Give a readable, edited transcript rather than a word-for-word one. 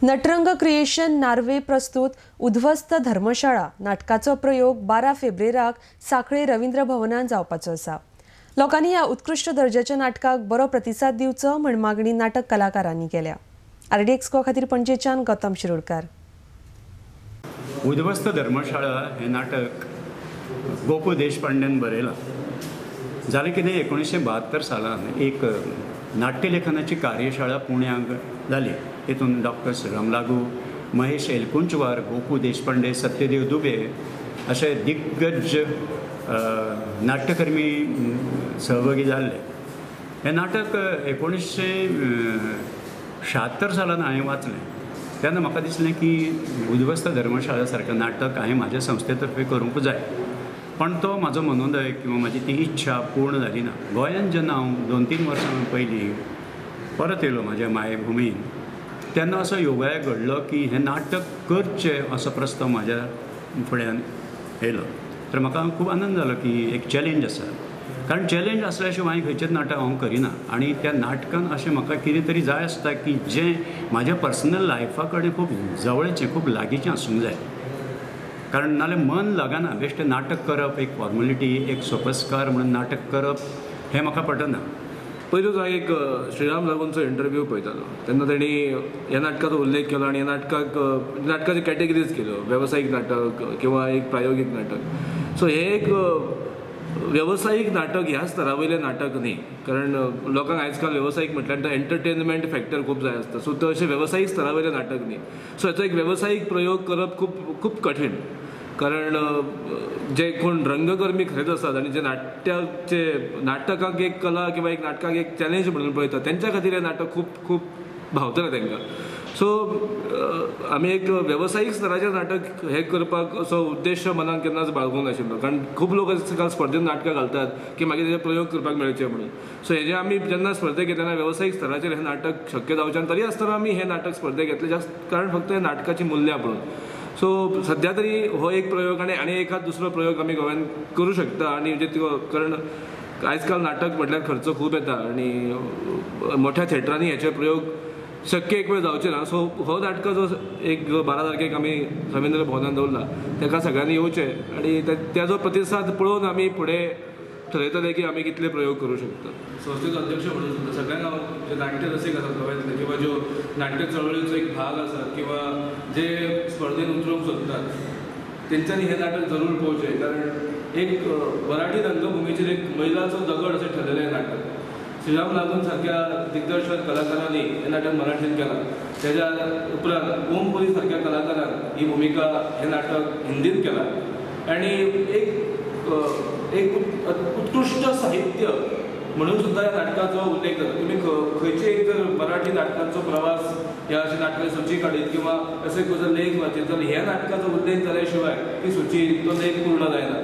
Natarang creation Norway प्रस्तुत उध्वस्त धर्मशाळा नाटकाचो प्रयोग 12 फेब्रेराक सांखळे रवींद्र भवनान जावपाचो आसा। लोकांनी ह्या उत्कृश्ट दर्जाच्या नाटकाक बरो प्रतिसाद दिवचो म्हण मागणी नाटक कलाकारांनी केल्या। आरडीएक्स गोवा खातीर पणजेच्यान गौतम शिरोडकार। उध्वस्त धर्मशाळा हे नाटक गोपू देशपांड्यान बरयलां। जालें कितें, 1972 सालान एक नाट्यलेखनाची कार्यशाळा पुण्याक जाली। तितून डॉक्टर श्रीराम लागू, महेश एलकुंचवार, गोपू देशपांडे, सत्यदेव दुबे अशे दिग्गज नाट्यकर्मी सहभागी जाल्ले। हें नाटक 1976 सालान हांवें वाचलें। तेन्ना म्हाका दिसलें की उध्वस्त धर्मशाळा सारकें नाटक हांवें म्हाज्या संस्थे तर्फे करूंक जाय, पण तो म्हाजो मनोदय किंवा म्हाजी ती इच्छा पूर्ण जाली ना। गोंयांत जेन्ना हांव 2-3 वर्सां पयलीं परत येयलो म्हाज्या मायभुमीन, तेन्ना असो योगायोग घडलो की हें नाटक करचें असो प्रस्ताव म्हाज्या फुड्यान येयलो। तर म्हाका खूब आनंद जालो की एक चॅलेंज आसा, कारण चॅलेंज आसल्या शिवाय खंयचेंच नाटक हांव करिना। आनी त्या नाटकान अशें म्हाका कितें तरी जाय आसता की जें म्हाज्या पर्सनल लायफा कडेन खूब जवळचें, खूब लागींचें आसूंक जाय, कारण नाल्यार मन लागना। बेश्टें नाटक करप एक फॉर्मेलिटी, एक सोपस्कार म्हणून नाटक करप हें म्हाका पटना। पयलूच हांव एक श्रीराम लागूनचो इंटरव्यू पळयतालो, तेन्ना तेणी ह्या नाटकाचो उल्लेख केलो आनी ह्या नाटकाक नाटकाच्यो कॅटेगरीज केल्यो, वेवसायीक नाटक किंवा एक प्रायोगीक नाटक। सो हें एक वेवसायीक नाटक ह्या स्तरा वयलें नाटक न्ही, कारण लोकांक आयज काल वेवसायीक म्हटल्यार एंटरटेनमेंट फॅक्टर खूब जाय आसता। सो तो अशें वेवसायीक स्तरा वयलें नाटक न्ही। सो हेचो एक वेवसायीक प्रयोग करप खूब खूब कठीण, कारण जे कोण रंगकर्मी खरेंच आसात आनी जे नाट्याचे नाटकाक एक कला किंवा एक नाटकाक एक चॅलेंज म्हणून पळयतात तेंच्या खातीर हें नाटक खूब खूब भावतलें तांकां। सो आमी एक वेवसायीक स्तराचेर नाटक हें करपाक असो उद्देश मनान केन्नाच बाळगूंक नाशिल्लो, कारण खूब लोक आजकाल स्पर्धेन नाटकां घालतात की मागीर तेजे प्रयोग करपाक मेळचे म्हणून। सो हेजे आमी जेन्ना स्पर्धेक घेतना वेवसायीक स्तराचेर हें नाटक शक्य जावचें, तरी आसतना आमी हें नाटक स्पर्धेक घेतलें जास्त कारण फक्त हें नाटकाची मुल्यां पळोवन। सो सद्या तरी हो एक प्रयोग आनी आनी एखाद दुसरो प्रयोग आमी गोव्यान करूं शकता। आनी जे कारण आयज काल नाटक म्हटल्यार खर्च खूब येता आनी मोठ्या थिएटरांनी हेचे प्रयोग शक्य एक वेळ जावचे ना। सो हो नाटकाचो एक 12 तारखेक आमी रवींद्र भवनान दवरला, ताका सगळ्यांनी येवचें आनी तेजो प्रतिसाद पळोवन आमी फुडें ठरयतले की आमी कितले प्रयोग करूं शकता। संस्थेचो अध्यक्ष म्हणून सुद्दां सगळ्यांक हांव जे नाट्य रसीक आसात गोव्यांतले किंवा ज्यो नाट्य चळवळीचो एक भाग आसात किंवा जे स्पर्धेन उतरूंक सोदतात तेंच्यांनी हें नाटक जरूर पळोवचें, कारण एक मराठी रंगभुमीचेर एक मैलाचो दगड अशें ठरलेलें हें नाटक। श्रीराम लागून सारक्या दिग्दर्शक कलाकारांनी हें नाटक मराठींत केलां, तेज्या उपरांत ओम पुरी सारक्या कलाकारान ही भुमिका हें नाटक हिंदींत केलां आनी एक एक उत्कृश्ट साहित्य म्हणून सुद्दां ह्या नाटकाचो उल्लेख जाता। तुमी खंयचे एक जर मराठी नाटकांचो प्रवास ह्या अशे नाटकाची सुची काडीत किंवा अशें खंयचो लेख वाचीत जाल्यार ह्या नाटकाचो उल्लेख जाल्या शिवाय ती सुची तो लेख पूर्ण जायना।